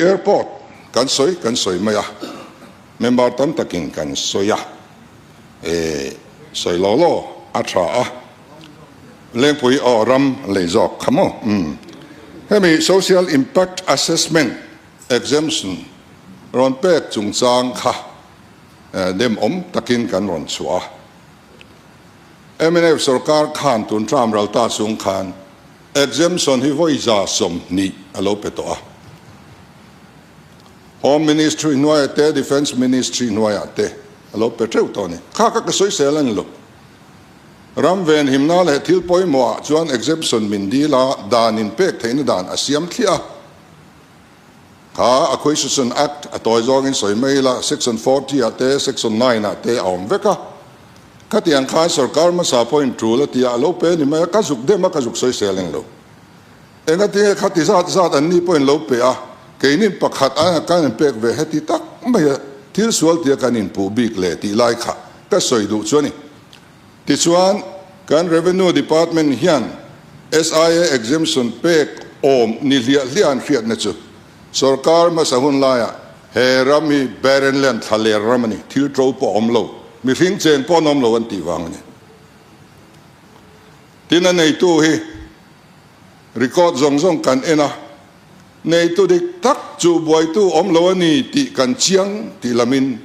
Airport kan sawi kan sawi mai a, member tam takin kan sawi a, e sawi law law a tha a, Lengpui aw ram lei zawk kha maw? Umm. Hemi Social Impact Assessment Exemption rawn pek chungchang kha dem awm takin kan rawn chhuah a. Mnf sorkar khan tun term ral ta chung khan Exemption hi vawi 120 a lo pe tawh a. Home Ministry hnuaiah te, Defence Ministry hnuaiah te a lo pe teuh tawh a ni. Kha kha ka sawisel a ni lo. Ram venhimna leh thil pawimawhah chuan exemption min dil a, dan in pek theihna dan a siam thliah a. Kha Acquisition Act a tawi zawngin sawi mai ila, Section 40 ah te, Section 9 ah te a awm vek a. Khatiang khan sorkar hmasa pawhin tul a ti a, a lo pe ni mai a, ka zuk dem a, ka zuk sawisel eng lo. Engatinge khati zat zat an ni pawhin lo pe a, keinin pakhat aia kan in pek ve heti tak mai a, thil sual tia kan inpuh bik leh tih lai kha ka sawi duh chu a ni. Tichuan, kan Revenue Department hian SIA exemption pek awm ni hliah hliah an hriatna chu sorkar hmasa hun laiah he ram hi barren land, thlaler ram a ni, thil to pawh a awm lo, mihring cheng pawh an awm lo an tih vang a ni. Tin, a neitu hi record zawng zawng kan en a, neitu dik tak chu buaitu awm lo a ni tih kan chiang tih lamin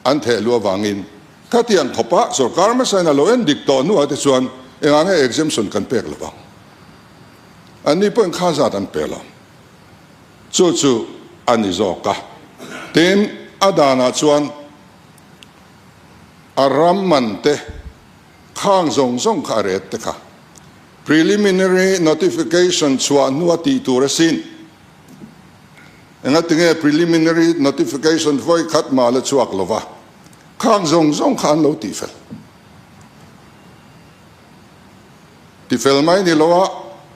an theh luh avangin Khatiang khawpa sorkar hmasain a lo en dik tawh hnuah te chuan engah nge exemption kan pek lo ang? Anni pawhin kha zat an pe lo. Chu chu a ni zawk a. Tin, a danah chuan a ram man te khang zawng zawng kha a ret te kha preliminary notification chhuah hnua tih tur asin. Engatinge preliminary notification vawi khat mah la chhuak lo va? Khang zawng zawng kha an lo tihfel. Tifel mai ni lo a,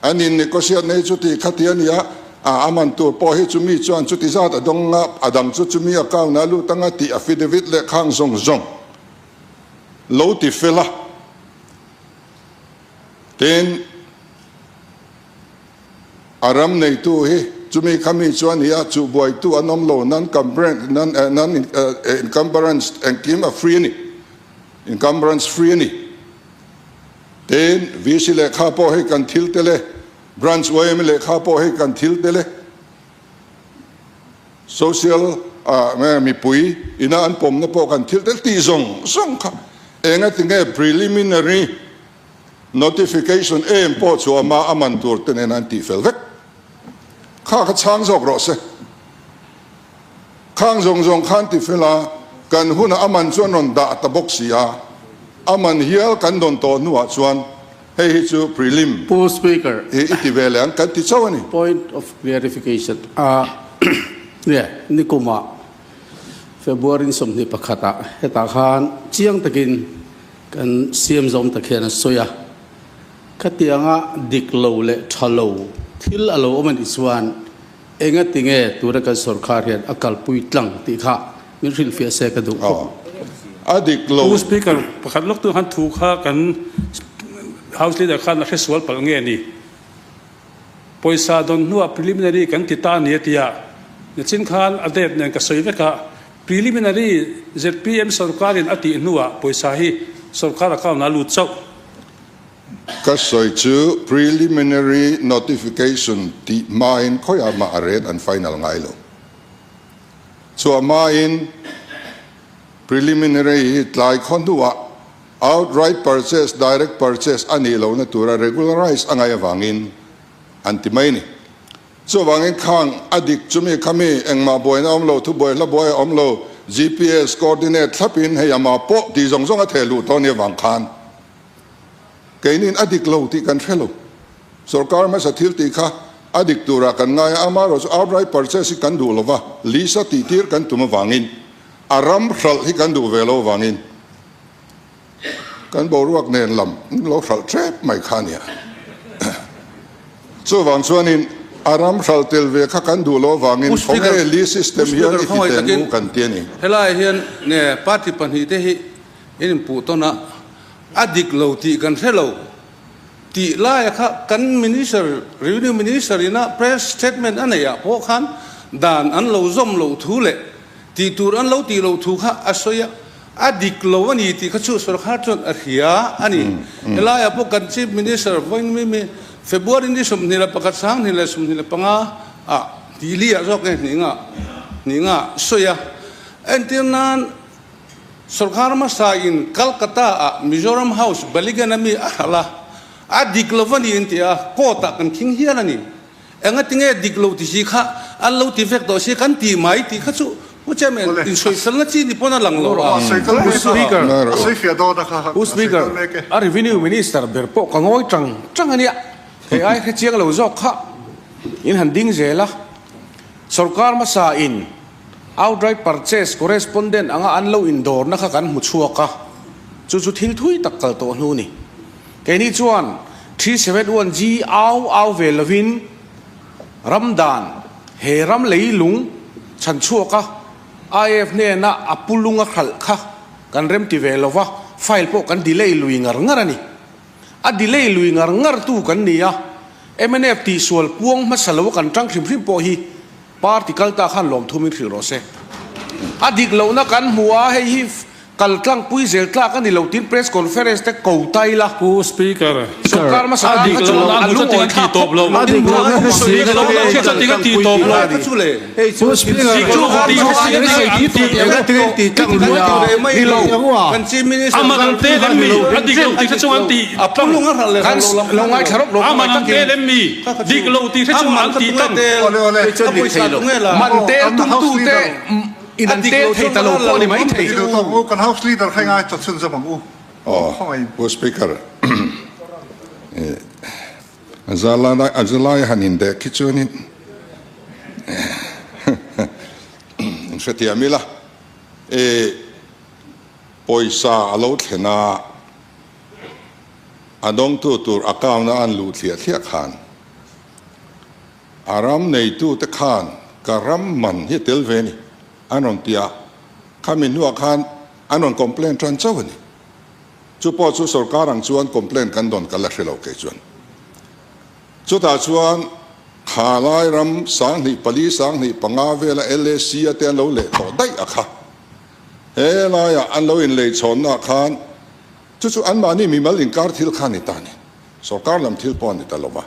an in negotiate nei chu ti kha ti a nia, a a man tur pawh hi chumi chuan chuti zat a dawng a, a dang chu chumi account ah a lut anga tih affidavit leh khang zawng zawng lo tifel a. Tin. A ram neitu hi chumi khami chu a ni a, chuh buaitu an awm lo, non-encumbrance engkim a free a ni, encumbrance free a ni. Tin, VC lehkha pawh hei kan thil tel e, Branch yma lehkha pawh hei kan thil tel e, Social mipui ina an pawmna pawh kan thil tel tih zawng zawng kha engatinge preliminary Notification em pawh chu ama a man tur te nen an tih fel vek. Kha kha chhang zawk rawh se. Khang zawng zawng khan ti fel a, kan hunah a man chu an rawn dah ta bawk si a, a man hial kan dawn tawh hnuah chuan hei hi chu prelim Pu Speaker. Hi i ti ve leh ang kan ti chauh a ni. Point of clarification, a nge nikumah February ni 21 ah hetah khan chiang takin Kan siam zawm tak hian a sawi a, Khatianga dik lo leh tha lo thil a lo awm a nih chuan enga tinge tuna kan sorkar hian a kalpui tlang tih kha min hrilhfiah se ka duh khawp. A dik lo. Pu Speaker, pakhat lawk tu khan thu kha kan House Leader khan a hresual palh nge ni? Pawisa dawn hnuah preliminary kan ti ta a ni a ti a, nichin khan a date nen ka sawi vek a, Preliminary zpm sorkarin a tih hnuah pawisa hi sorkar account ah lut chauh. Ka sawi chu preliminary notification tih hmain khawiah mah a ret an final ngai lo. Chhuah hmain preliminary hi tlai khaw hnuah outright purchase, direct purchase a nih lohna tura regularize a ngaih avangin an ti mai a ni. Chuvangin khang a dik chumi khami engmah buaina awm lo, thubuai hla buai a awm lo, GPS coordinate thlapin hei amah pawh tih zawng zawng a theh luh tawh nia vang khan keinin a dik lo tih kan hre lo. Sorkar hmasa thil tih kha a dik turah kan ngai a, amaherawh chu outright purchase hi kan duh lova, lease a tih tir kan tum avangin a ram hralh hi kan duh ve lo avangin Kan boruak nen lam lo hralh tep mai kha a nia. Chuvang chuanin a ram hralh tel ve kha kan duh loh avangin khawnge li system hian i ti teng u kan ti a ni. Helai hian nge party pahnihte hi in inpuh tawn a, a dik lo tih kan hre lo tih laia kha kan minister, revenue minister ina press statement a neih ah pawh khan Dan an lo zawm loh thu leh tih tur an lo tih loh thu kha a sawi a, a dik lo a ni tih kha chu sorkar chuan a hria a ni. Helaiah pawh kan Chief Minister vawiin February ni 21 2025 ah tih li ah zawk nge hnih nga hnih nga sawi a, entir nan sorkar hmasa in Calcutta ah Mizoram House Baligan a mi a hralh a, a dik lo a ni an ti a, court ah kan khing hial a ni. Engatinge dik lo ti si kha an lo ti vek tawh si kan ti mai tih kha chu Pu Chairman insawifelna chi ni pawn a lang lo a. Pu Speaker, Pu Speaker, a Revenue Minister ber pawh ka ngawi tang tang a nia. Hei ai hre chiang lo zawk kha in han ding zel a. Sorkar hmasa in outright purchase correspondent anga an lo indawrna kha kan hmu chhuak a, chu chu thil thui tak kal tawh hnu ni. Keini chuan 371G au au ve lovin ram dan he ram leilung chhan chhuak a IAF hnena a pu lung a hralh kha kan remti ve lova, file pawh kan delay lui ngar ngar a ni. A delay lui ngar ngar tu kan ni a, mnf tihsual puang hmasa lo a kan tang hrim hrim pawh hi party kal ta khan lawmthu min hrilh rawh se. A dik lohna kan hmu a, hei hi kal tlangpui zel tlak a ni lo tiin press conference te ko ta ila. Pu Speaker, Sorkar hmasa a tan dik kha chu lohna a a hmu lungawi chutin an thlak ti tawp khawp lo. a dik lohna A dik lohna a hria chutin an ti tawp lo. Pu Speaker, A man an tel em mi? A dik lo tih hre chung an ti tlang. A man an tel em mi? Dik lo tih hre chung an ti tlang. Man tel tumtu te in an tel thei ta lo pawh a ni mai thei. Pu Speaker, A zalai han indeh khi chuanin in hrethiam ila, e pawisa a lo thlen a, a dawngtu tur account a an luh thliah thliah khan a ram neitute khan ka ram man hi a tel ve a ni an rawn ti a, khami hnuah khan an rawn complain tan chauh a ni. Chu pawh chu sorkar ang chuan complaint kan dawn ka la hre lo kei chuan. Chutah chuan kha lai ram 2004 2005 vela LAC a te an lo leh tawh daih a kha. He laiah an lo inlei chhawnna ah khan chu chu anmahni mimal inkar thil kha a ni ta a ni. Sorkar lam thil pawh a ni ta lo va.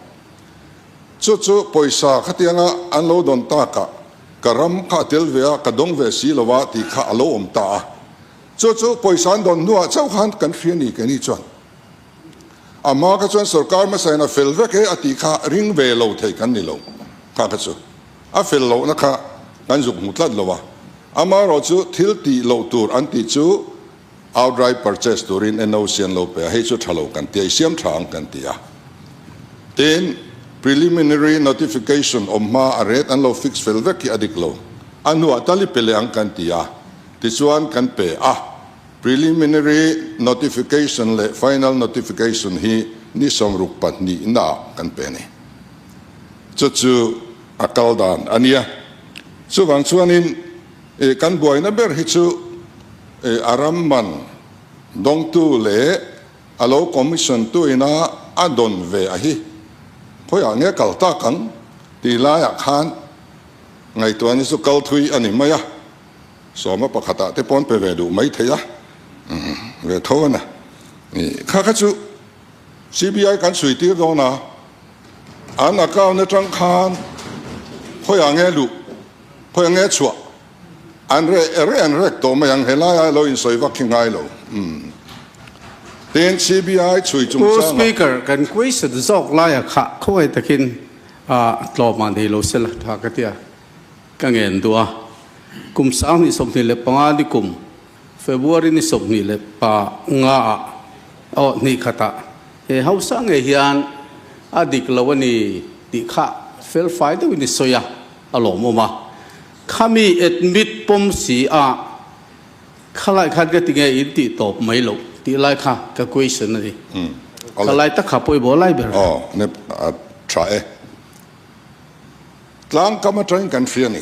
Chu chu pawisa khatianga an lo dawn takah ka ram kha a tel ve a, ka dawng ve si lo a tih kha a lo awm ta a. Chu chu pawisa an dawn hnuah chauh khan kan hria ni keini chuan a hma kha chuan sorkar hmasa in a fel vek e a tih kha ring ve lo thei kan ni lo kha kha chu a fel lohna kha kan zuk hmu tlat lo a, amaherawh chu thil tih loh tur an tih chu outright purchase turin NOC an lo pe a, hei chu tha lo kan ti a, i siam tha ang kan ti a. Tin, preliminary notification awm hma a rate an lo fix fel vek hi a dik lo, a hnuah tal i pe leh ang kan ti a. Tichuan kan pe a, preliminary notification leh final notification hi ni 62 naah kan pe a ni. Chu chu a kal dan a nia. Chuvang chuanin kan buaina ber hi chu a ram man dawngtu leh a lo commission tu ina a dawn ve a hi khawiah nge kal tak ang tih laiah khan ngaihtuahna chu kal thui a ni mai a. Sawma pakhatah te pawn pe ve duh mai thei a, ve tho a na. Kha kha chu CBI kan chhui tir dawn a, an account atang khan khawiah nge luh, khawiah nge chhuah, an reh reh an rek tawh mai ang, helai a lo insawi vak hi ngai lo. Tin, CBI chhui Pu chungchangah. Speaker, kan question zawk laia kha khawngaih takin tlawm ah nei lo sela tha ka ti a. Ka ngen duh a, kum 2025 ni kum February ni 25 ah aw hnih khatah he hausa ngei hian a dik lo a ni tih kha fel fai deuhin i sawi a, a lawmawm a. Khami admit pawm si a khalai khan ka ti nge in tih tawp mai loh tih lai kha ka question a ni. Khalai tak kha pawimawh lai ber. Aw, a tha e. Tlangkam atangin kan hria a ni.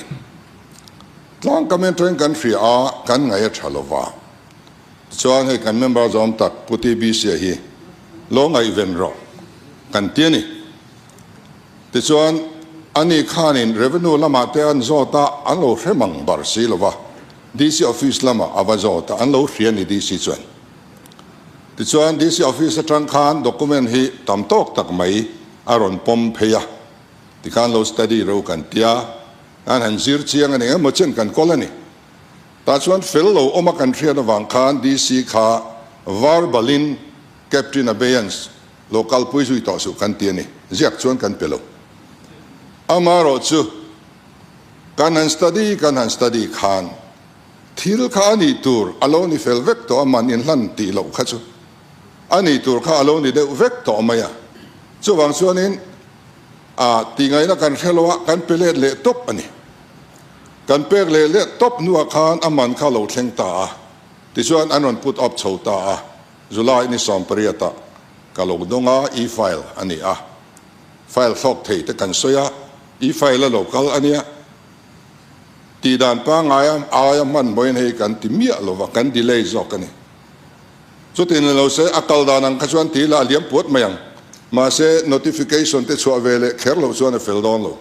Tlangkam atangin kan hria a, kan ngaih a tha lo va. Tichuan hei kan member zawm tak Pu TBC-a hi lo ngaihven rawh kan ti a ni. Tichuan. Ani khanin Revenue lamah te an zawt a, an lo hre mang bar si lo va, DC Office lamah a va zawt a, an lo hria ni DC chuan. Tichuan DC Office atang khan document hi tam tawk tak mai a rawn pawm phei a, tikhan lo study ro kan tia, an han zir chiang a ni emaw chen kan kawl a ni. Tah chuan fel lo awm a kan hriat avang khan DC kha verbalin Captain Abeyance lo kalpui zui tawh suh kan ti a ni. Ziak chuan kan pe lo. Amaherawh chu kan han study kan han study khan thil kha a nih tur a lo ni fel vek tawh a, man inhlan tih loh kha chu a nih tur kha a lo ni deuh vek tawh mai a. Chuvang chuanin a tihngaihna kan hre lo a, kan pe let leh tawp a ni. Kan pek leh leh tawp hnuah khan a man kha lo thleng ta a, tichuan an rawn put up chho ta a, July ni 18 ah ka lo dawng a, e-file a ni a, file thlawk thei te kan sawi a, e-file a lo kal a nia, tih dan pangngai a aia hmanhmawhin hei kan ti miah lo va, kan delay zawk a ni. Chutin ni lo se a kal dan ang kha chuan ti ila a liam puat mai ang, mahse notification te chhuah ve leh kher loh chuan a fel dawn lo.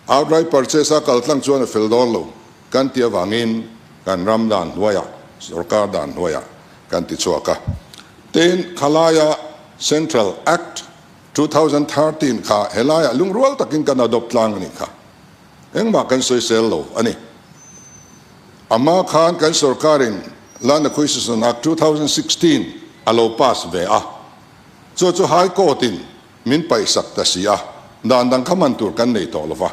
Outright purchase a kal tlang chuan a fel dawn lo kan tih avangin kan ram dan hnuaiah, sorkar dan hnuaiah kan ti chhuak a. Tin, khalaia Central Act 2013 kha helaiah lungrual takin kan adopt tlang a nih kha. Engmah kan sawisel lo a ni. Ama khan kan sorkarin Land Acquisition Act 2016 a lo pass ve a, chu chu High Court-in Min paihsak ta si a, dan dang kha man tur kan nei tawh lo va.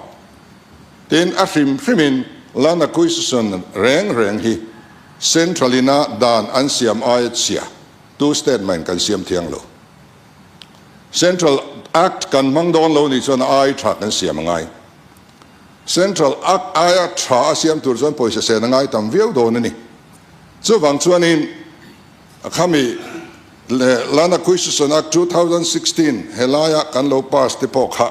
Tin, a hrim hrimin Land Acquisition reng reng hi Central ina dan an siam aia chhia tu state main kan siam thiang lo. Central Act kan hmang dawn lo nih chuan a ai tha kan siam a ngai. Central Act aia tha a siam tur chuan pawisa sen a ngai tam viau dawn a ni. Chuvang chuanin A khami leh Land Acquisition Act 2016 helaia kan lo pass te pawh kha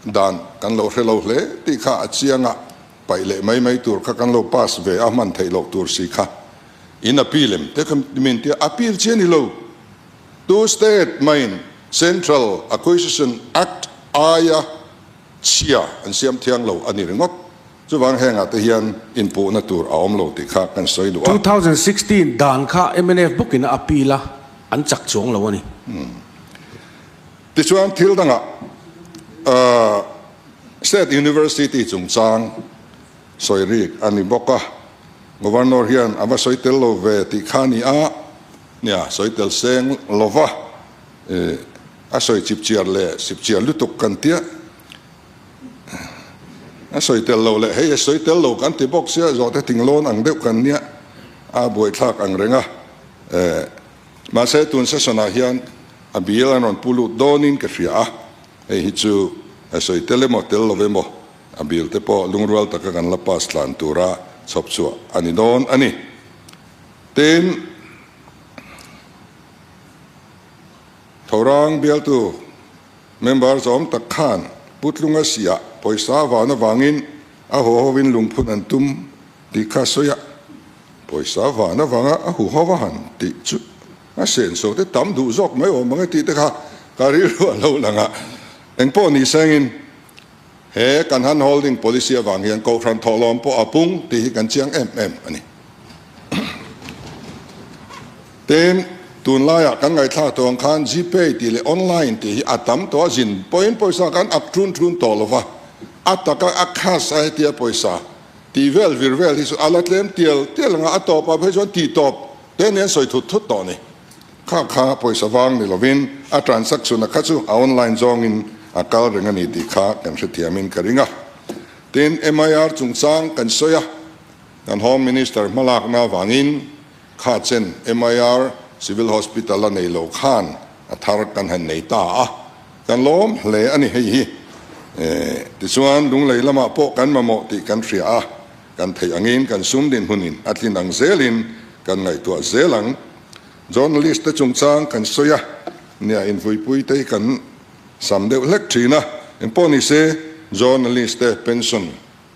dan kan lo hre lo hle tih kha a chiang a, paih leh mai mai tur kha kan lo pass ve a hman theih loh tur si kha in appeal em te kha min tia appeal chi a ni lo. Tu state main Central Acquisition Act aia chhia an siam thiang lo a ni ringawt. Chuvang hengah te hian inpuhna tur a awm lo tih kha kan sawi duh a. 2016 dan kha mnf bawkin a appeal a, an chak chuang lo a ni. Tichuan thil dangah State University chungchang sawi rik a ni bawk a, Governor hian a va sawi tel lo ve tih kha a ni a, nia sawi tel seng lova a sawi chipchiar leh sipchiar lutuk kan tia. A sawi tel lo leh hei a sawi tel lo kan ti bawk sia zawhte tinglawn ang deuh kan nia a buaithlak ang reng a. Mahse tun session ah hian a bill an rawn pu lut dawnin ka hria a, hei hi chu a sawi tel emaw tel lo emaw a bill te pawh lungrual taka kan la pass tlan tura chhawp chhuah a ni dawn a ni. Tin, Thorang bialtu Member zawm tak khan Putlunga siah pawisa van avangin a huhovin lungphun an tum tih kha sawi a, pawisa van avanga a huhova han tih chu a senso te tam duh zawk mai awm ang e tih te kha ka rilru a lo lang a. Engpawh ni sengin he kan hand holding policy avang hian Kohhran thawhlawm pawh a pung tih hi kan chiang em em a ni. Tin, tunlaiah kan ngaihthlak tawh ang khan Gpay tih leh online tih hi a tam tawh a, zin pawhin pawisa kan ak ṭun ṭun tawh lo va, a taka a cash a hetia pawisa tih vel vir vel hi chu a la tlem tial tial ang a, a tawpah phei chuan tih tawp te nen sawi thut thut tawh a ni. Kha kha pawisa vang ni lovin a transaction a kha chu a online zawngin a kal reng a ni tih kha kan hrethiamin ka ring a. Tin, MIR chungchang kan sawi a, kan Home Minister hmalakna avangin Kha chen MIR Civil Hospital a nei lo khan a thar kan han nei ta a, kan lawm hle a ni hei hi. Tichuan Lunglei lamah pawh kan mamawh tih kan hria a, kan theih angin kan sum dinhmunin a tlin ang zelin kan ngaihtuah zel ang. Journalist te chungchang kan sawi a, nia invuipui te hi kan sam deuh hlek thin a, engpawh ni se journalist te pension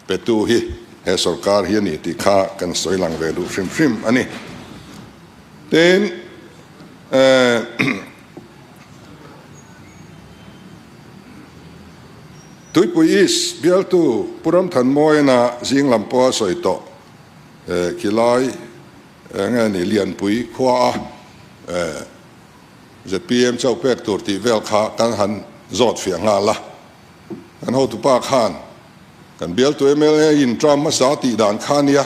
Petu hi he sorkar hi a ni tih kha kan sawi lang ve duh hrim hrim a ni. Tin, eh, Tuipui East bialtu Pu Ramthanmawiana zing lam pawha sawi tawh khilai enge ni Lianpui khua a zpm chauh pek tur tih vel kha kan han zawt fiah nghal a. Kan hotupa khan kan bialtu mla in term hmasa tih dan kha nia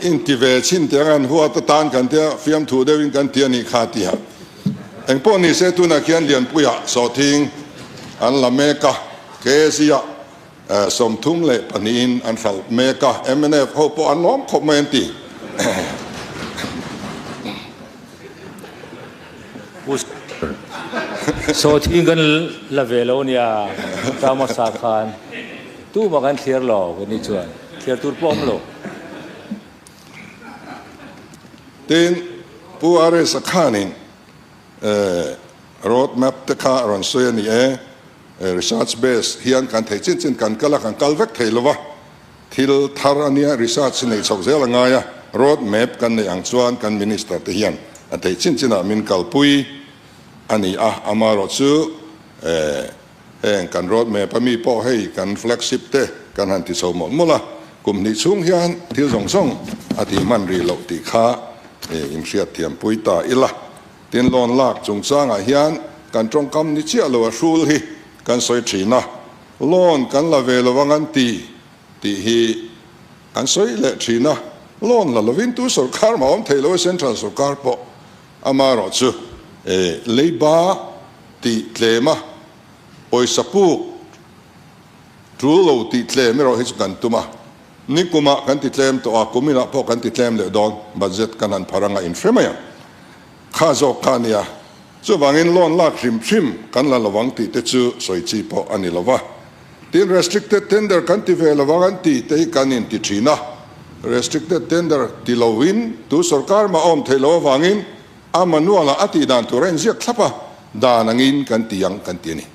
inti ve chhin te ang an huat atan kan tia fiamthu deuhin kan ti a nih kha tia. Engpawh ni se tunah khian Lianpuia sawhthing an la mek a, KZ-ah 32in an hralh mek a, mnf ho pawh an lawm khawp mai an ti. Sawhthing kan la ve lo nia, Ramasa khan tumah kan thlir lo ka ni chuan thlir tur pawh awm lo. Tin, Pu RS-a khanin road map te kha a rawn sawi a ni e, research base hian kan thei chin chin kan kal a, kan kal vek thei lo va, Thil thar a nia, research nei chhoh zel a ngai a, road map kan neih ang chuan kan minister te hian a theih chin chinah min kalpui a ni a, amaherawhchu heng kan road map a mi pawh hei kan flagship te kan han ti chho mawlh mawlh a, kum hnih chhung hian thil zawng zawng a tih hman rih loh tih kha inhriat thiampui ta ila. Tin, loan lak chungchangah hian kan tawngkam ni chiah lo a hrul hi kan sawi thin a, Loan kan la ve lo ang an ti tih hi an sawi leh thin a, loan la lovin tu sorkar mah awm thei lo e central sorkar pawh amaherawh chu e leiba tih tlem a pawisa puk tul lo tih tlem erawh hi chu kan tum a, nikumah kan ti tlem tawh a, kuminah pawh kan ti tlem leh dawn budget kan han phar anga inhre mai ang kha zawk kha a nia. Chuvangin loan lak hrim hrim kan la lovang tih te chu sawi chi pawh a ni lova. Tin, restricted tender kan ti ve lovang an ti te hi kan inti thin a. Restricted tender ti lovin tu sorkar mah awm theih loh avangin a manual ah a tih dan tur a inziak thlap a, dan angin kan ti ang kan ti a ni.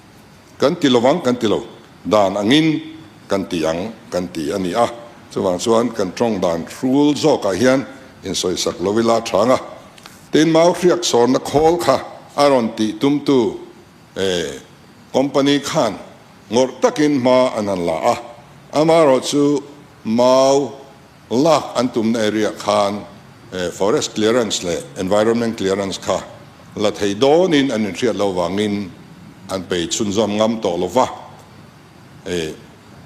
Kan ti lovang kan ti lo, dan angin kan ti ang kan ti a ni a. Chuvang chuan kan tawng dan hrul zawkah hian insawisak lo ila tha ang a. Tin, mau hriak sawrna khawl kha a rawn tih tumtu company khan ngawrh takin hma an han la a, amaherawhchu mau lak an tumna area khan forest clearance leh environment clearance kha la thei dawnin an inhriat loh vangin an pei chhunzawm ngam tawh lo va,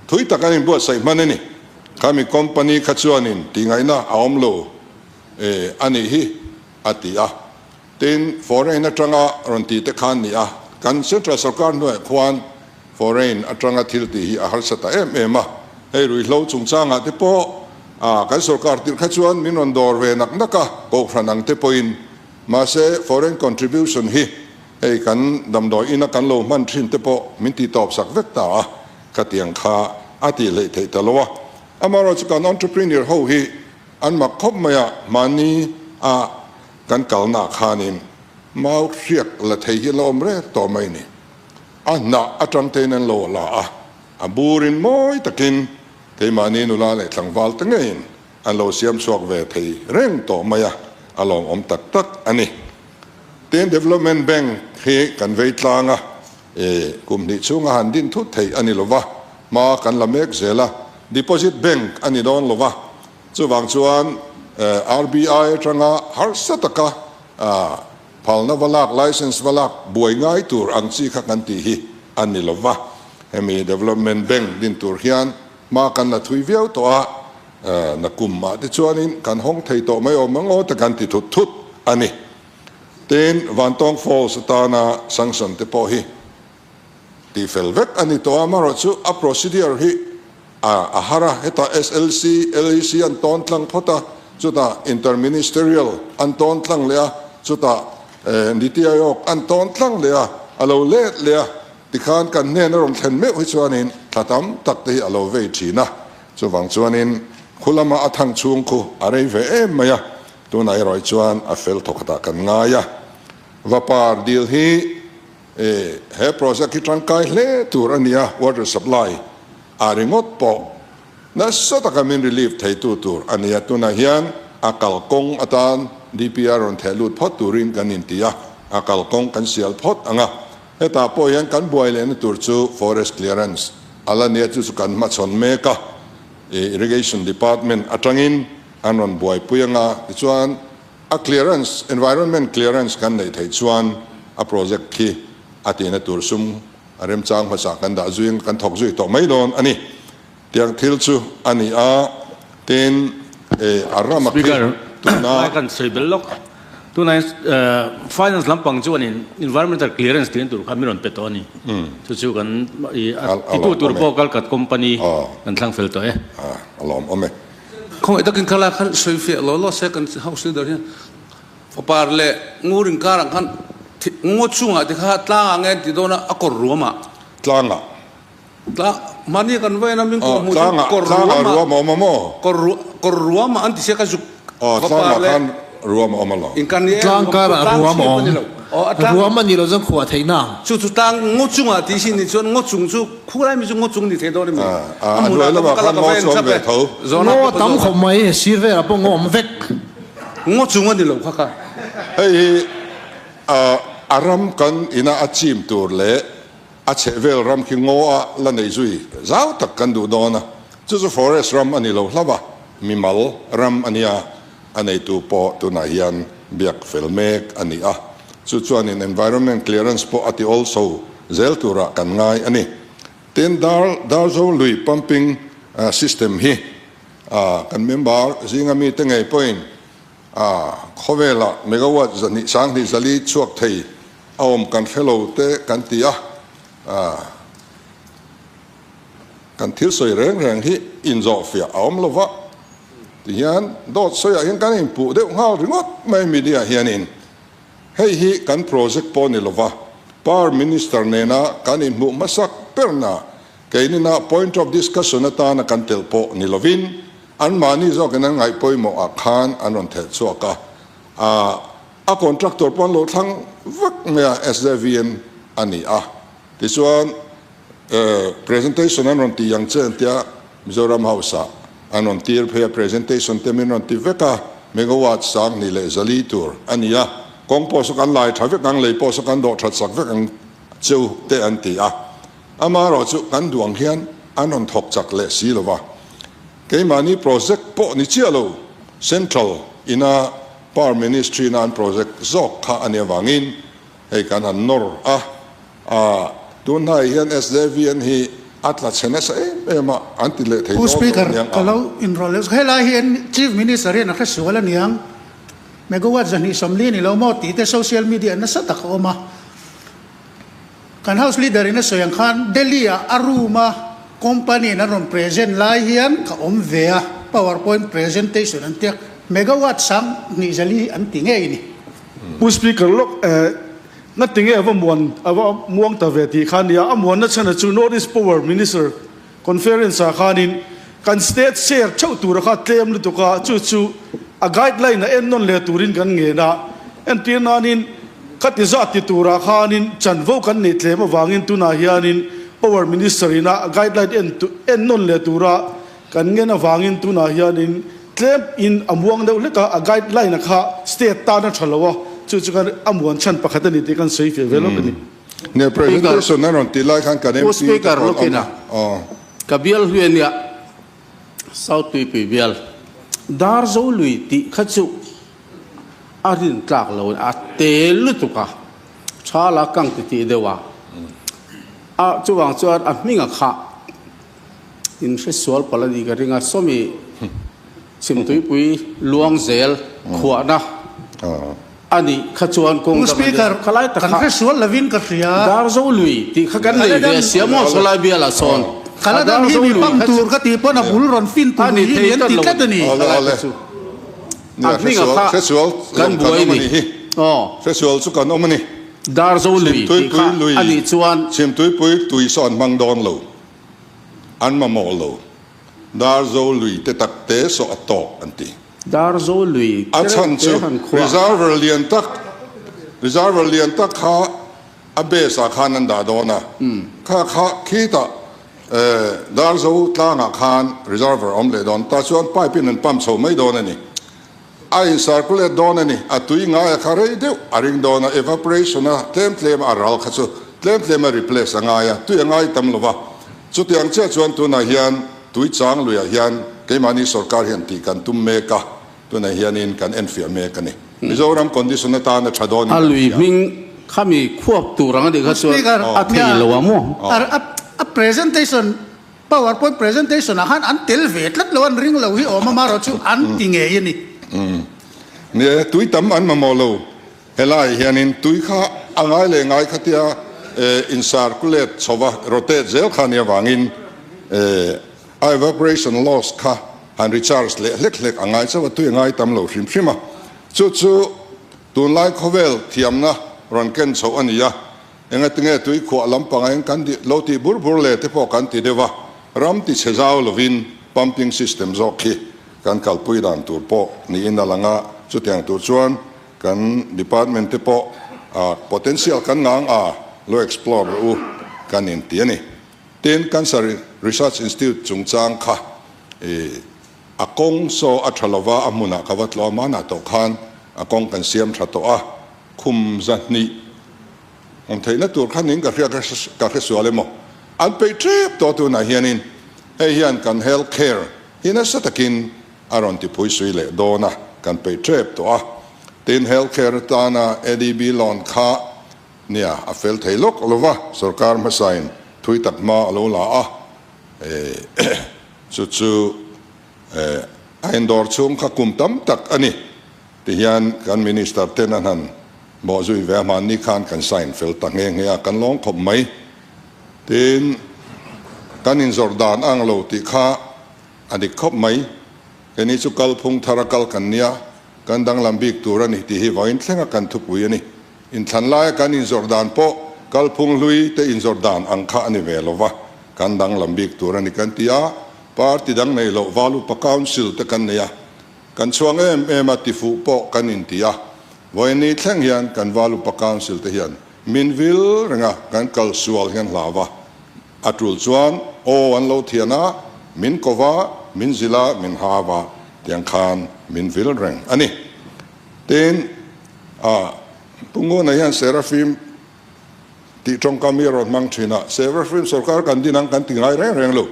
thui tak an inbuatsaih hman a ni. Khami company kha chuanin tihngaihna a awm lo. E, a nih hi, a ti a. Tin, foreign atanga rawn ti te khan ni a, kan central sorkar hnuaiah khuan foreign atanga thil tih hi a harsa ta em em a. Hei ruihhlo chungchangah te pawh a, kan sorkar tirh kha chuan min rawn dawr ve nak nak a, kohhran ang te pawhin. Mahse, foreign contribution hi hei kan damdawi ina kan lo hman thin te pawh min ti tawp sak vek ta a, khatiang kha a tih hleih theih ta lo a. Amaherawhchu kan entrepreneur ho hi An mak khawp mai a, mahni a kan kalna ah khanin mau hriak la thei hi a la awm rek tawh mai ni. A hnah atang tein an lo la a, a burin mawi takin keimahni nula leh tlangval te ngeiin an lo siam chhuak ve thei reng tawh mai a, a lawmawm tak tak a ni. Tin, Development Bank hi kan vei tlang a, e kum hnih chhunga han din thut theih a ni lova, hma kan la mek zel a, Deposit Bank a ni dawn lova, Chuvang chuan RBI atanga harsa taka phalna va lak, license va lak buai ngai tur ang chi kha kan tih hi a ni lo va. Hemi Development Bank din tur hian hma kan la thui viau tawh a, nakum mah te chuanin kan hawng thei tawh mai awm ang aw te kan ti thut thut a ni. Tin, Vantawng Falls atana sanction te pawh hi Tih fel vek a ni tawh a, amaherawhchu a procedure hi a har a, hetah SLC, LEC an tawn tlang phawt a, chutah Inter-Ministerial an tawn tlang leh a, chutah Niti Aayog an tawn tlang leh a, a lo let leh a, tikhan kan hnen a rawn thlen meuh hi chuanin thla tam tak te hi a lo vei thin a, chuvang chuanin khu lama a thang chhung khu a rei ve em mai a, tunah erawh hi chuan a fel thawkhatah kan ngai a, Vapar dil hi E, he project hi tangkai hle tur a nia, water supply ah ringawt pawh nasa taka min relief theitu tur a nia, tunah hian a kalkawng atan DPR rawn theh lut phawt turin kan inti a, a kalkawng kan sial phawt ang a, hetah pawh hian kan buai lehna tur chu forest clearance. a la nia, chu chu kan hmachhawn mek a, Irrigation Department atangin an rawn buaipui anga, tichuan a clearance, environment clearance kan neih theih chuan a project khi a tihna tur sum a remchang hmasa kan dah zui anga kan thawk zui tawh mai dawn a ni. Tiang thil chu a ni a, tin a ram a khi Speaker, tuna. Lai kan sawi bel lawk. Tunah hian finance lampang chuanin environmental clearance tih tur kha min rawn pe tawh a ni. Chu chu kan i a titu tur pawh Kalkat company kan thlang fel tawh e. A lawm awm e. Khawngaih takin kha lai khan sawi fiah law law se kan house leader hian fapar leh ngur inkarah khan ngaw chungah te kha tlangah nge an ti dawn a, a kawr ruamah. Tlangah. Tlang, mahni kan vain a min kawr hmuh chu Tlangah, kawr tlangah ruamah, ruam a awm a maw? kawr ru, kawr ruamah an ti sia ka zuk Aw, va tlangah par le. khan ruam a awm alawm. In kan ni e, Tlang ruam chu karah tlang ruam a chhip a awm. ni lo. Aw, a tlang. Ruam a ni lo chuan khuah theih na ang. Chu chu tlang ngaw chungah tih sin ni chuan ngaw chung chu khulai mi chu ngaw chung ni thei dawn a mi? A, A a hmunah hnuai ka va lamah kal a khan ka ngaw va en chu a awm chap ve e. tho. Zawhna Ngaw pawh a ka tam zawt a. khawp mai, sir velah pawh ngaw awm vek. Ngaw chung a ni lo kha kha. Hei hi, a, a ram kan ina a chim tur leh A chhehvel ram khi ngaw a la nei zui zau tak kan duh dawn a, chu chu forest ram a ni lo hlauh a, mimal ram a nia, a neitu pawh tunah hian biak fel mek a ni a, chu chuanin environment clearance pawh a ti also zel turah kan ngai a ni. Tin, Dar Darzo lui pumping system hi kan member zinga mite ngei pawhin khawvelah megawatt zahnih sanghnih zali chhuak thei A awm kan hre lo te kan ti a, kan thil sawi reng reng hi inzawhfiah a awm lo va, tihian dawt sawiah hian kan inpuh deuh nghal ringawt mai media hianin hei hi kan project pawh ni lo va, Power Minister nena kan inhmuh hmasak berna keinina point of discussion atana kan telh pawh ni lovin anmahni zawkin an ngaih pawimawh ah khan an rawn thelh chhuak a, A contractor pawh an lo thlang vak mai a, SJVN a ni a. Tichuan presentation an rawn ti ang che an tia, Mizoram House ah an rawn tir phei a, presentation te min rawn ti vek a, megawatt 2000 tur a ni a, kawng pawh saw kan lai tha vek ang, lei pawh saw kan dawh that sak vek ang cheu te an ti a. Amaherawhchu kan duh ang hian an rawn thawk chak leh si lo va. Keimahni project pawh ni chiah lo, Central ina Power Ministry na an project zawk kha a nih avangin hei kan han nawr a, a tun hnaiah hian SJVN hi a tla chhe nasa em em a, an ti leh thei Pu dawn lo Speaker, aniang ka ang. lo inrawlh leh helai hian Chief Minister hian a hre sual aniang, megawatt 240 ni lo maw tih te social media nasa tak a awm a. Kan House Leader in a sawi ang khan Delhi ah a room a company in an rawn present lai hian ka awm ve a, power point presentation an tia, megawatt 20,000 hi an ti ngei ni. Pu Speaker lawk eh ngati nge ava muan ava muang ta ve tih kha nia, a muanna chhana chu North East Power Minister Conference ah khanin kan state share theuh tura kha tlem lutuk a, chu chu a guideline a ennawn leh turin kan ngen a. Entir nanin khati zat ti turah khanin chanvo kan nei tlem avangin tunah hianin Power Minister ina guideline en ennawn leh tura kan ngen avangin tunah hianin tlem in a muang deuh hlek a, a guideline a kha state tan a tha lo a, chu chu kan a muan chhan pakhat a ni tih kan sawi feh ve lawk a ni. Ne presentation an rawn tih lai khan kan Pu MP te Speaker pawh an awm Lukina, a. Aw. Ka bial hlui a nia, South Tuipui bial, Darzo lui tih kha chu a rin tlak lo a te lutuk a, tha la kang ti tih deuh a, a chuvang chuan a hming a khah in hre sual palh a ni ka ring a, sawmi Chhimtuipui luang zel khuahna a nih kha chuan kawng Pu dang a nia. Speaker, Khalai tak kan kha hre sual lovin ka hria. Darzo lui tih kha kan nei ve sia maw sawlai bialah sawn a Kaladan hi Darzo mi lui pump kha chu tur ka tih pawn a bul rawn fin tur a ni hi thei mi an tlat ti lo tlat a ni. Awle Khalai awle. kha chu Nia a hming a kha hre sual kan lawm kan buai awm a ni. nih hi. Aw. Hre sual chu kan awm a ni. Darzo lui tih kha Chhimtuipui lui a nih chuan. Chhimtuipui tui saw an hmang dawn lo. An mamawh lo. Darzo lui te tak te saw a tawk an ti. Darzo lui A te chhan reuh te chu han khuah. Reservoir lian tak Reservoir lian tak kha a base ah khan an dah dawn a, kha kha khitah Darzo tlangah khan reservoir awm leh dawn ta chuan pipe in an pump chho mai dawn a ni. A in circulate dawn a ni. A tui ngai a kha rei deuh a ring dawn a, evaporation a tlem tlem a ral kha chu tlem tlem a replace a ngai a, tui a ngai tam lo va. Chutiang chiah chuan tunah hian tui chang luiah hian keimahni sorkar hian tih kan tum mek a, tunah hianin kan enfiah mek a ni. Mizoram condition atan a tha dawn in A kan lui hria. hming khami khuap tur ang a nih kha chuan Speaker, a thei lo a maw? A presentation, powerpoint presentation ah khan an tel ve tlat lo, an ring lo hi awm a, marawh chu an ti ngei a ni. Ni e, tui tam an mamawh lo. Helaiah hianin tui kha a ngai leh ngai khatia in circulate chhova rotate zel kha nia vangin a evaporation loss kha han recharge leh hlek hlek a ngai chauh a, tui a ngai tam lo hrim hrim a. Chu chu tunlai khawvel thiamna rawn ken chhoh a ni a, engatinge tui khuah lampanga eng kan lo tih bur bur leh te pawh kan ti deuh a, ram ti chhe zau lovin pumping system zawk khi kan kalpui dan tur pawh niin a lang a, chutiang tur chuan Kan department te pawh potential kan ngang a lo explore rawh u kan inti a ni. Tin, Cancer Research Institute chungchang kha a kawng saw a tha lova a hmunah ka va tlawm a, manah tawh khan a kawng kan siam tha tawh a, khum zahnih awm theihna tur kha ning ka hria ka hre sual emaw an peih tep tawh tunah hianin hei hian kan health care hi nasa takin a rawn ti phui sui leh dawn a, kan peih tep tawh a. Tin, health care atana ADB loan kha nia a fel thei lawk lo va, sorkar hmasain thui tak hma a lo la a, chu chu a indawr chhung kha kum tam tak a ni ti hian kan minister ten an han bawh zui ve a, hmanni khan kan sign fel ta nghe nghe a, kan lawng khawp mai. Tin, kan inzawrh dan ang lo tih kha A dik khawp mai. Keini chu kal phung thar a kal kan nia, kan danglam bik tur a ni tih hi vawiin thlenga kan thupui a ni. Inthlan laia kan inzawrh dan pawh kal phung hlui te inzawrh dan ang kha a ni ve lo va, kan danglam bik tur a ni kan ti a, party dang nei loh Valupa Council te kan nei a, kan chhuang em em a tifuh pawh kan inti a, vawiin ni thleng hian kan Valupa Council te hian min vil reng a, kan kal sual hian hlau va. A tul chuan aw an lo thian a, min ko va, min zilh a, min ha va, tiang khan min vil reng a ni. Tin, a Pu Nguna hian Seraphim tih tawngkam hi a rawn hmang thin a, Seraphim sorkar kan din ang kan ti ngai reng reng lo,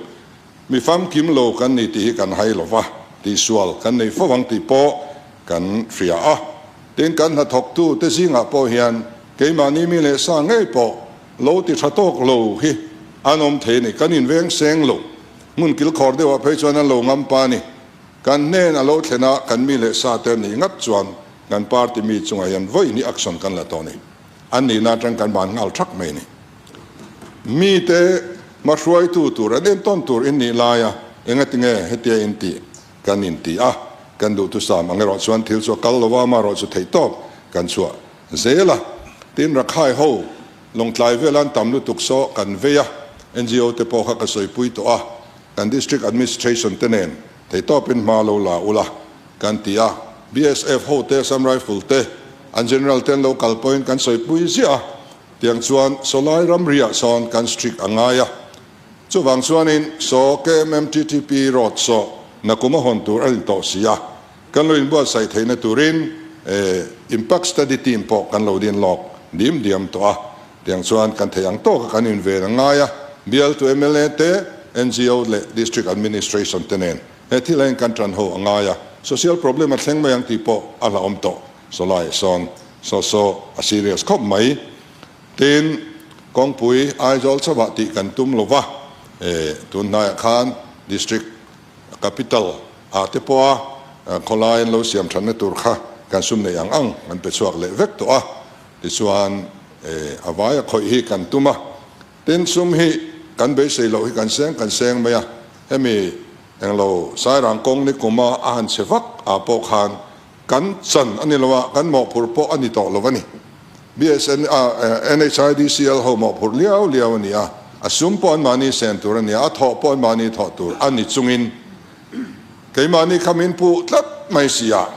mi famkim lo kan ni tih hi kan hai lo va, tihsual kan nei fo ang tih pawh kan hria a. Tin, kan hnathawktu te zingah pawh hian keimahni mi leh sa ngei pawh Lo ti tha tawk lo hi an awm thei a ni. Kan inveng seng lo. Hmun kilkhawr deuhah phei chuan an lo ngam pa a ni. Kan hnen a lo thlen a, kan mi leh sa te an nih ngat chuan kan party mi chungah hian vawi hnih action kan la tawh a ni. An nihna atang kan ban nghal thak mai a ni. Mite hmahruaitu tur an entawn tur in nih laia engatinge hetia in tih kan inti a, kan duhthusam ang erawh chuan thil chu a kal lo va, amaherawh chu theihtawp kan chhuah zel a, tin Rakhai ho Lawngtlai vela an tam lutuk saw kan vei a, NGO te pawh kha ka sawipui tawh a, kan District Administration te nen theihtawpin hma lo la ula kan ti a, BSF ho te, Assam Rifle te, an General te an lo kal pawhin kan sawipui ziah a, tiang chuan sawlai ramriah sawn kan strict a ngai a, chuvang chuanin saw KMMTTP road saw nakum a hawn tur a ni tawh si a. Kan lo inbuatsaih theihna turin Impact Study Team pawh kan lo din lawk dim diam tawh a, tiang chuan kan theih ang tawka kan inven a ngai a, bialtu mla te, ngo leh District Administration te nen he thil a in kan tan ho a ngai a, social problem a thleng mai ang tih pawh a hlauhawm tawh sawlai sawn saw saw a serious khawp mai. Tin, kawngpui Aizawl chauhah tih kan tum lova, tun hnaiah khan District Capital ah te pawha khawlai an lo siam thatna tur kha kan sum neih ang ang an pe chhuak leh vek tawh a, tichuan a vaia khawih hi kan tum a, tin sum hi kan beisei loh hi kan seng kan seng mai a, hemi englo Sairang kawng ni kuma a han chhe vak ah pawh khan kan chan a ni lo a, kan mawhphurh pawh a ni tawh lo a ni. BSN, NHIDCL ho mawhphurh liau liau a ni a, a sum pawh anmahni sen tur a ni a, a thawh pawh anmahni thawh tur a ni chungin keimahni kha min puh tlat mai si a,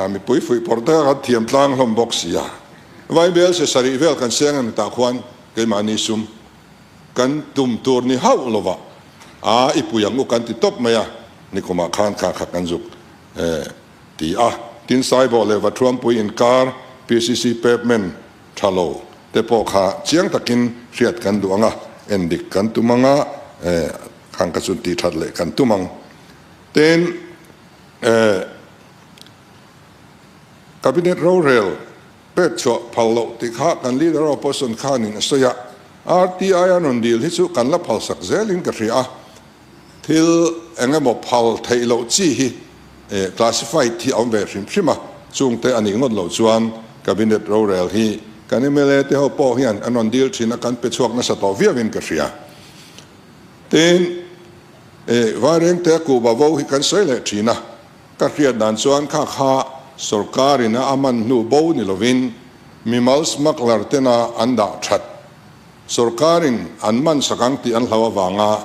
mipui fuih pawrh te kha kan thiam tlang hlawm bawk si a, Vaibel se sarih vel kan seng a ni tah khuan keimahni sum kan tum tur ni hauh lova a i pui ang u kan ti tawp mai a, nikumah khan kha kha kan zuk Ti a, tin Saibawh leh Vathuampui inkar PCC pavement tha lo te pawh kha chiang takin hriat kan duh ang a. en dik kan tum ang a, khang kha chu tih that leh kan tum ang. Tin, Cabinet rorel pek chhuah phal loh tih kha kan Leader of Opposition khanin a sawi a, RTI a rawn dil hi chu kan la phalsak zelin ka hria a, thil eng emaw phal theih loh chi hi classified hi a awm ve hrim hrim a, chungte a nih ngawt loh chuan Cabinet rorel hi kan mla te ho pawh hian an rawn dil thin a, kan pe chhuak nasa tawh viauin ka hria. Tin, Vairengte kuhva vo hi kan sawi leh thin a, Ka hriat dan chuan kha kha sorkar in a man hnu bo ni lovin mimal smuggler tena an dah that. Sorkar in an man sak ang tih an hlau avanga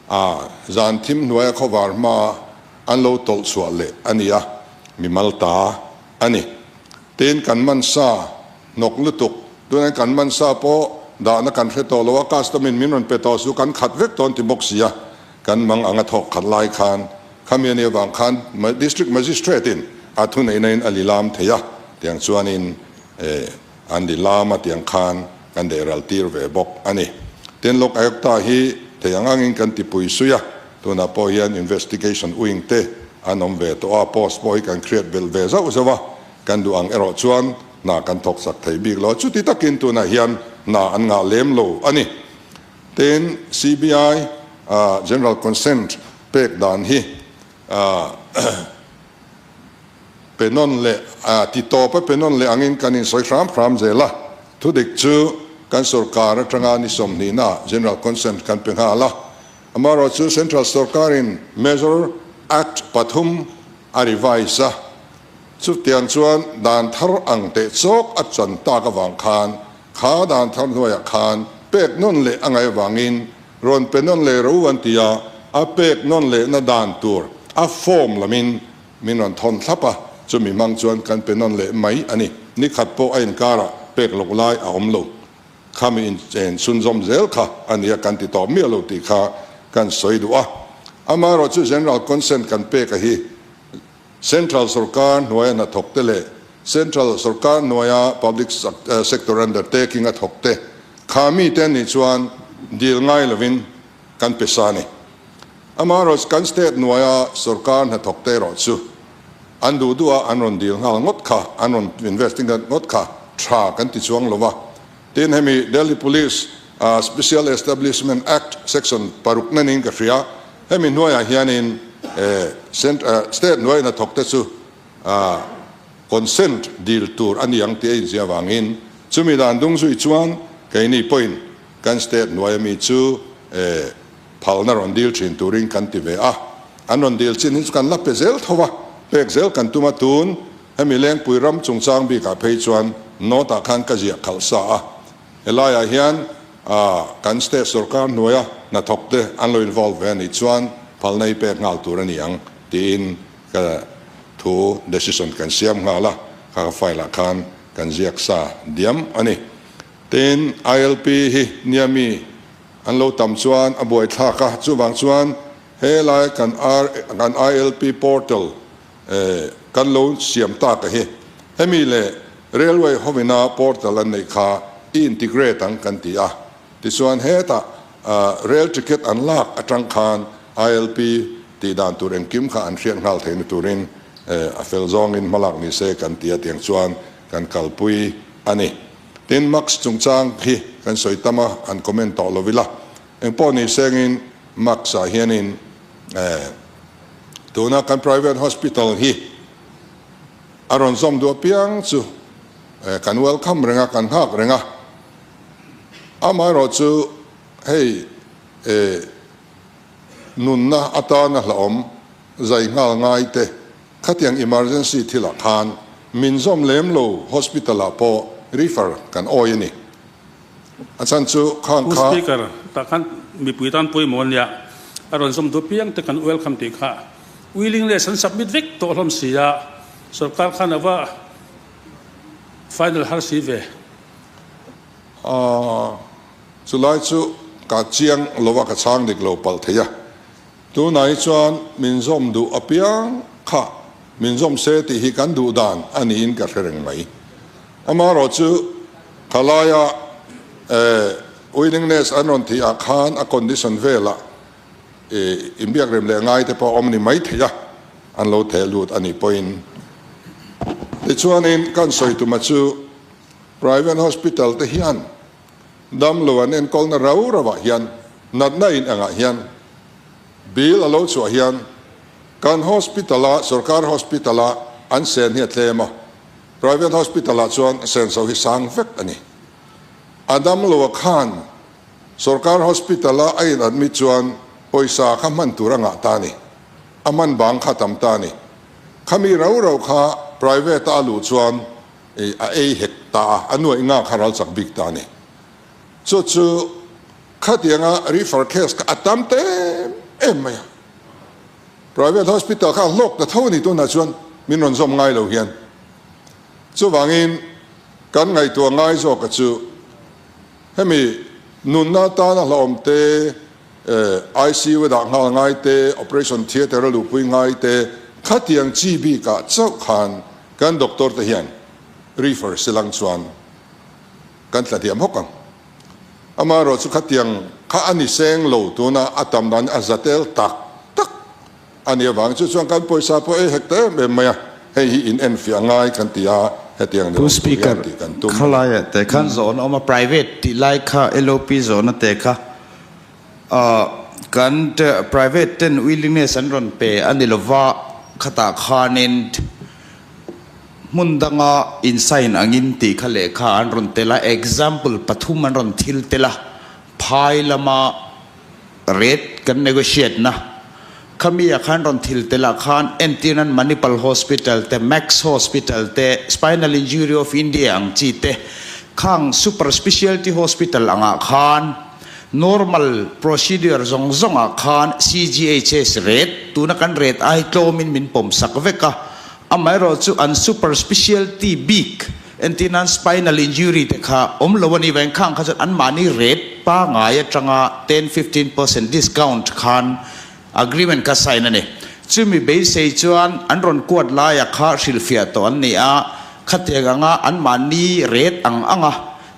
a zan thim hnuaia khawvar hma an lo tawlh chhuah leh a ni a, mimal ta a ni. Tin kan man sa hnawk lutuk, tunah kan man sa pawh dahna kan hre tawh lo a, custom in min rawn pe tawh su kan khat vek tawn ti bawk si a, kan mang anga thawk khat lai khan Khami ani avang khan District Magistrate in a thuneihna in a lilam thei a, tiang chuanin an lilam a tiang khan kan deh ral tir ve bawk a ni. Tin Lok Ayukta hi thei ang angin kan tipui sui a, tunah pawh hian investigation wing te an awm ve tawh a, post pawh hi kan create belh ve zauh zauh a, kan duh ang erawh chuan hna kan thawk sak thei bik lo a, chuti takin tunah hian hna an ngah lem lo a ni. Tin CBI General Consent Pek dan hi pe nawn leh ti tawp a pe nawn leh angin kan insawi hram hram zel a. Thudik chu kan sorkar atanga ni sawmhnihna General Consent kan pe nghal a. Amaherawhchu Central sorkarin Measure Act pathum a revise a. Chutiang chuan dan thar ang teh chawk a chan tak avang khan kha dan thar hnuaiah khan pek nawn leh a ngaih avangin Rawn pe nawn leh ro an ti a, a pek nawn lehna dan tur a form lamin min rawn thawn thlap a, chumi hmang chuan kan pe nawn leh mai a ni. Ni khat pawh a inkarah pek loh lai a awm lo. Khami inchen chhunzawm zel kha a nia kan ti tawh miah lo tih kha kan sawi duh a. Amaherawhchu General Consent kan pek a hi Central sorkar hnuaia hnathawk te leh Central sorkar hnuaia Public Sector Undertaking a thawk te kha mite an nih chuan dil ngai lovin kan pe sa a ni. Amaherawhchu kan state hnuaia sorkar hnathawk te erawh chu an duh duh a an rawn dil nghal ngawt kha, an rawn investigate ngawt kha tha kan ti chuang lo va. Tin hemi Delhi Police Special Establishment Act Section paruk na niin ka hria. Hemi hnuaiah hianin state hnuai hnathawk te chu consent dil tur a ni ang tih a inziah avangin chumi dan dung zui chuan keini pawhin kan state hnuai ami chu phalna rawn dil thin turin kan ti ve a. An rawn dil chin hi chu kan la pe zel tho a, pek zel kan tum a tun hemi Lengpui ram chungchang bikah phei chuan note ah khan ka ziah khalh sa a. Helaiah hian kan state sorkar hnuaia hnathawk te an lo involve ve a nih chuan phalna hi pek nghal tur a ni ang tiin ka thu decision kan siam nghal a, kha ka file ah khan kan ziak sa diam a ni. Tin, ILP hi nia mi an lo tam chuan a buaithlak a, chuvang chuan helai kan kan ILP portal Kan lo siam tak a hi. Hemi leh Railway hovina portal an neih kha i integrate ang kan ti a. Tichuan hetah rail ticket an lak atang khan ILP tih dan tur engkim kha an hriat nghal theihna turin a fel zawngin hmalak ni se kan ti a tiang chuan kan kalpui a ni. Tin Max chungchang hi kan sawi tam a, an comment tawh lo ila. Engpawh ni sengin Max ah hianin Tuna kan private hospital hi a rawn zawm duh apiang chu kan welcome reng a, kan nghak reng a. Amaherawh chu hei nunna atana hlauhawm zai nghal ngai te khatiang emergency thilah khan min zawm lem lo hospital ah pawh refer kan awi a ni. A chhan chu khang Pu kha. Speaker, tah khan mipui tan pawimawh ania, a rawn zawm duh piang te kan welcome tih kha willingness an submit vek tawh hlawm si a, sorkar khan a va final har si ve. Aaa, chulai chu ka chiang lova ka chhang dik lo palh thei a. Tunah hi chuan min zawm duh apiang kha min zawm se tih hi kan duh dan a niin ka hre reng mai. Amaherawhchu, khalaia eh. Willingness an rawn tih ah khan a condition velah inbiak rem leh ngai te pawh a awm ni mai thei a, an lo theh lut a nih pawhin. Tichuanin kan sawi tuma chu private hospital te hian damlo an enkawlna rau rauah hian natna in angah hian bill a lo chhuah hian kan hospital a sorkar hospital a an sen hi a tlem a, private hospital ah chuan senso hi sang vek a ni. A damlo a khan sorkar hospital a a in admit chuan pawisa kha hman tur a ngah ta a ni. A hman bang kha tam ta a ni. Khami rau rau kha private a a luh chuan a ei hek ta a, a nuaih nga kha ral chak bik ta a ni. Chu chu khatianga refer case kha a tam ta em em mai a. Private hospital kha a hlawk ta tho a ni tunah chuan min rawn zawm ngai lo hian. Chuvangin kan ngaihtuah ngai zawka chu hemi nunna atana hlauhawm te, ICU a dah nghal ngai te, operation theatre a luhpui ngai te, khatiang chi bikah chauh khan kan doctor te hian refer silang chuan kan tla diam hawk ang. Amaherawh chu khatiang kha a ni seng lo tuna a tam dan a zatel tak tak a nih avang chu chuan kan pawisa pawh ei hek ta em em mai a, hei hi in enfiah ngai kan ti a, hetiang ni Pu awm tur hian Speaker, tih kan tum. Khalaia te khan zawhna awm a, private tih lai kha LOP zawhna te kha ah kan private ten willingness an rawn pe a ni lova, khatah khanin hmun danga in sign angin tih kha lehkha an rawn tel a, example pathum an rawn thil tel a, phai lama rate kan negotiate na khami ah khan rawn thil tel ah khan entir nan Manipal Hospital te, Max Hospital te, Spinal Injury of India ang chi te khang super specialty hospital ang ah khan normal procedure zawng zawng ah khan CGHS rate tuna kan rate ai tlawm in min pawm sak vek a, amaherawh chu an super specialty bik Entir nan spinal injury te kha awm lo a nih vang khang kha chuan anmahni rate pangai atanga ten 15% discount khan agreement kha sign a ni. Chumi beisei chuan an rawn kuat laia kha hrilhfiah tawh an ni a, khatiang anga anmahni rate ang anga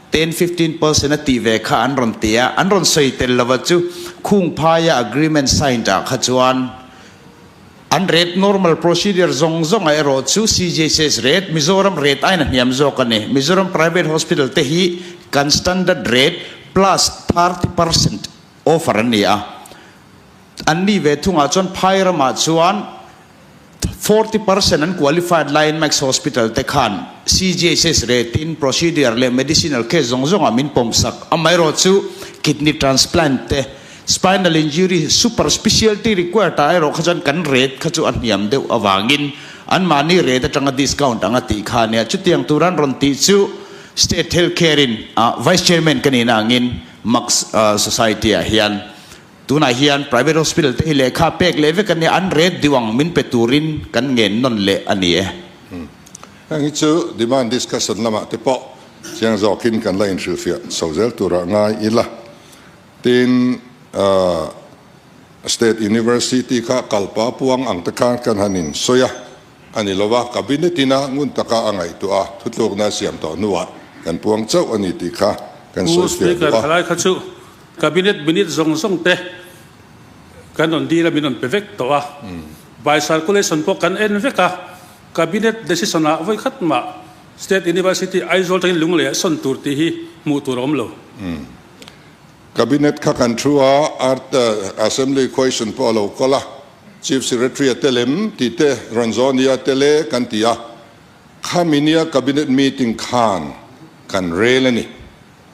ten 15% a tih ve kha an rawn ti a, an rawn sawi tel lova chu khung phaia agreement signed ah kha chuan An rate normal procedure zawng zawngah erawh chu CGHS rate, Mizoram rate aiin a hniam zawk a ni. Mizoram private hospital te hi kan standard rate plus 30% offer an ni a. An ni ve thungah chuan phai ramah chuan 40% an qualified laiin Max Hospital te khan CGHS rate in procedure leh medicinal case zawng zawngah min pawmsak. Amaherawhchu kidney transplant te Spinal injury super specialty required ah erawh kha chuan kan rate kha chu a hniam deuh avangin anmahni rate atanga discount anga tih kha ania. Chutiang tur an rawn tih chu State Health Care in Vice Chairman ka nihna angin Max Society ah hian tunah hian private hospital te hi lehkha pek leh vek ania, an rate deuh ang min pe turin kan ngen nawn leh a ni e. Heng hi chu demand discussion lamah te pawh chiang zawkin kan la inhrilhfiah chho zel turah ngai ila. Tin, State University kha kalpa puang ang te khan kan han in sawi a, a ni lova, Cabinet ina ngun taka a ngaihtuah a, thutlukna a siam tawh hnuah kan puang chauh a ni tih kha kan Pu sawi fiah Speaker, duh a. Thalai kha chu Cabinet minute zawng zawng te kan rawn dil a, min rawn pe vek tawh a. By circulation pawh kan en vek a, Cabinet decision ah vawi khat mah State University Aizawl tangin Lunglei ah sawn tur tih hi hmuh tur a awm lo. Cabinet kha kan thu a, Art Assembly question pawh a lo kawl a, Chief Secretary a tel em tih te rawn zawh nia tel e kan ti a, khami nia Cabinet meeting khan kan rel a ni.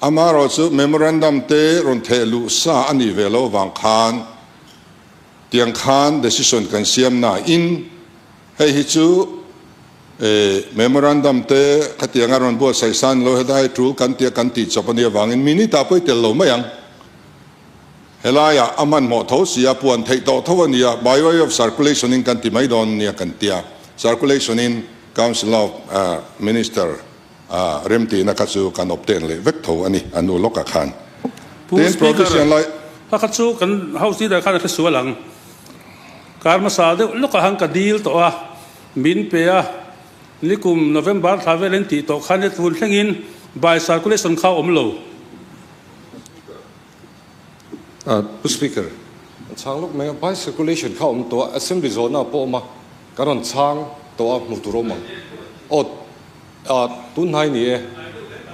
Amaherawh chu memorandum te rawn theh luh sa a nih ve loh vang khan tiang khan decision kan siam na in hei hi chu E, memorandum te khatiang a rawn buatsaih san lo helai tul kan tia kan tih chawp a nih avangin minute ah pawh i tel lo mai ang. Helaiah a hmanhmawh tho si a, puan theih tawh tho a ni a, by way of circulation in kan ti mai dawn nia kan tia, circulation in Council of Minister remtihna kha chu kan obtain leh vek tho a ni a nu lawkah khan. Pu Tin, Speaker, provision lai. Kha kha chu kan House Leader khan a hre sual ang. Kar hmasa deuh lawkah khan ka dil tawh a. Min pe a, nikum November thla vel in tih tawh khan he tun thlengin by circulation kha a awm lo. Pu Speaker, an chhang lawk mai a, by circulation kha a awm tawh a, Assembly zawhna pawh a awm a, kan rawn chhang tawh a, hmuh tur a awm ang. Aw, tun hnai ni e.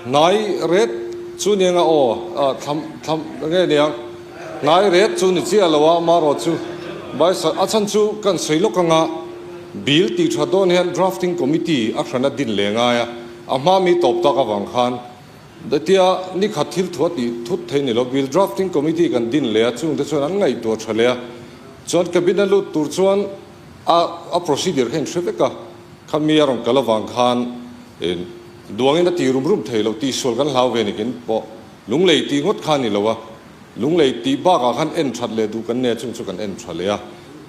Hnai ret chu ni anga aw, thlam, thlam, nge ni ang, hnai ret chu ni chiah lo a, amaherawhchu by, a chhan chu kan sawi lawk anga bill tih that dawn hian drafting committee a hran a din leh ngai a, a hma mi tawp tak avang khan Tia ni khat thil thu a tih thut thei ni lo, Bill Drafting Committee kan din leh a, chungte chuan an ngaihtuah tha leh a, chuan Cabinet lut tur chuan a a procedure kha in hre vek a, khami a rawn kal avang khan duangin a ti rum rum thei lo, tihsual kan hlau ve nikin pawh lunglei tih ngawt kha a ni lo a, lunglei tih bakah khan en that leh duh kan nei a, chung chu kan en tha leh a,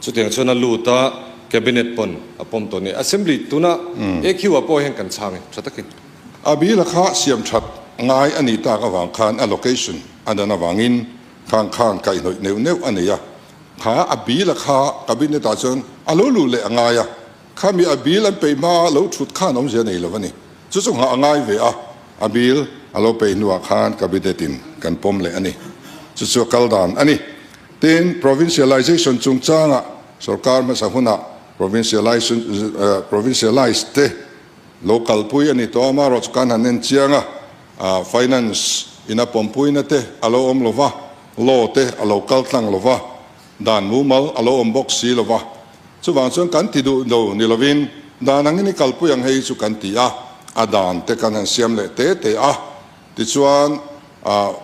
chutiang chuan a lut a, Cabinet pawn a pawm tawh a ni. Assembly tuna AQ ah pawh hian kan chhang e, tha takin. A bila kha siam that ngai a nih tak avang khan a location a dan avangin khang khan kaihhnawih neuh neuh a nei a. Kha a bila kha cabinet ah chuan a lo luh leh a ngai a, khami a bil an peih hma lo thut khan awmzia nei lo a ni. Chu chu nghah a ngai ve a, a bil a lo peih hnuah khan cabinet in kan pawm leh a ni. Chu chu a kal dan a ni. Tin, provincialization chungchangah sorkar hmasa hunah provincialization provincialize te Lo kalpui a ni tawh a, amaherawh chu kan han en chiang a, finance in a pawmpuina te a lo awm lo va, law te a lo kal tlang lo va, dan mumal a lo awm bawk si lo va. Chuvang chuan kan ti duh lo ni lovin dan angin i kalpui ang hei chu kan ti a, a dan te kan han siam leh te te a. Tichuan,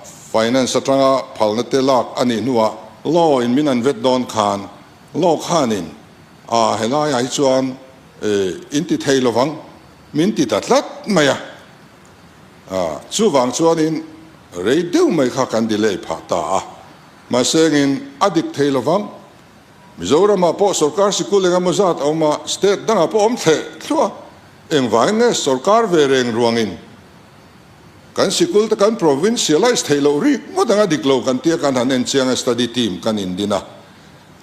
finance atanga phalna te lak a nih hnuah law in min an vet dawn khan law khanin a helaiah hi chuan In ti thei lovang, min ti ta tlat mai a. Chuvang chuanin rei deuh mai kha kan delay phah ta a. Mahsengin a dik thei lovang. Mizoramah pawh sorkar sikul eng emaw zat a awm a, state dangah pawh awm thleh thluah a. Engvangin nge sorkar ve reng ruangin kan sikul te kan provincialize theih loh rik ngawt anga dik lo kan tia kan han en chiang a, study team kan indin a.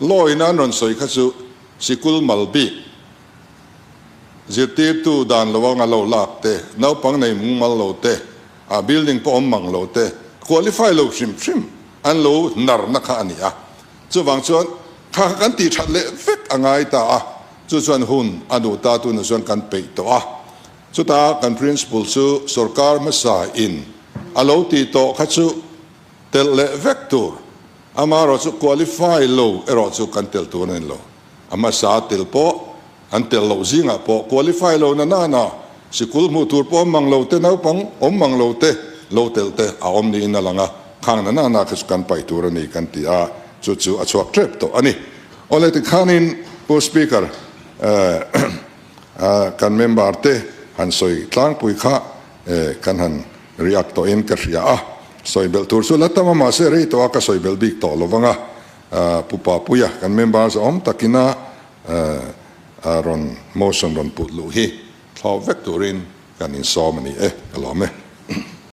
Law in an rawn sawi kha chu Sikul mal bik, zirtirtu dan lo anga lo lak te, naupang nei mung mal lo te, a building pawh awm mang lo te, qualify lo hrim hrim an lo narna kha a ni a. Chuvang chuan kha kha kan tih that leh vek a ngai ta a, chu chuan hun a duh ta tunah chuan kan peih tawh a. Chuta kan principal chu sorkar hmasa in a lo tih tawh kha chu telh leh vek tur. Amaherawh chu qualify lo erawh chu kan tel tur a ni lo. A hmasa tel pawh an tel loh zingah pawh qualify lo na nana sikul hmuh tur pawh awm mang lo te, naupang awm mang lo te lo tel te a awm niin a lang a, khang na nana kha chu kan paih tur a ni kan ti a, chu chu a chhuak tep tawh a ni. Awle tikhanin Pu Speaker kan member te han sawi tlangpui kha kan han Riak tawhin ka hria a, sawi belh tur chu la tam a, mahse rei tawh a ka sawi belh bik tawh lo vang a, Pu Papuia kan member zawm takina rawn motion rawn put luh hi thlawp vek turin kan insawm a ni e, ka lawm e.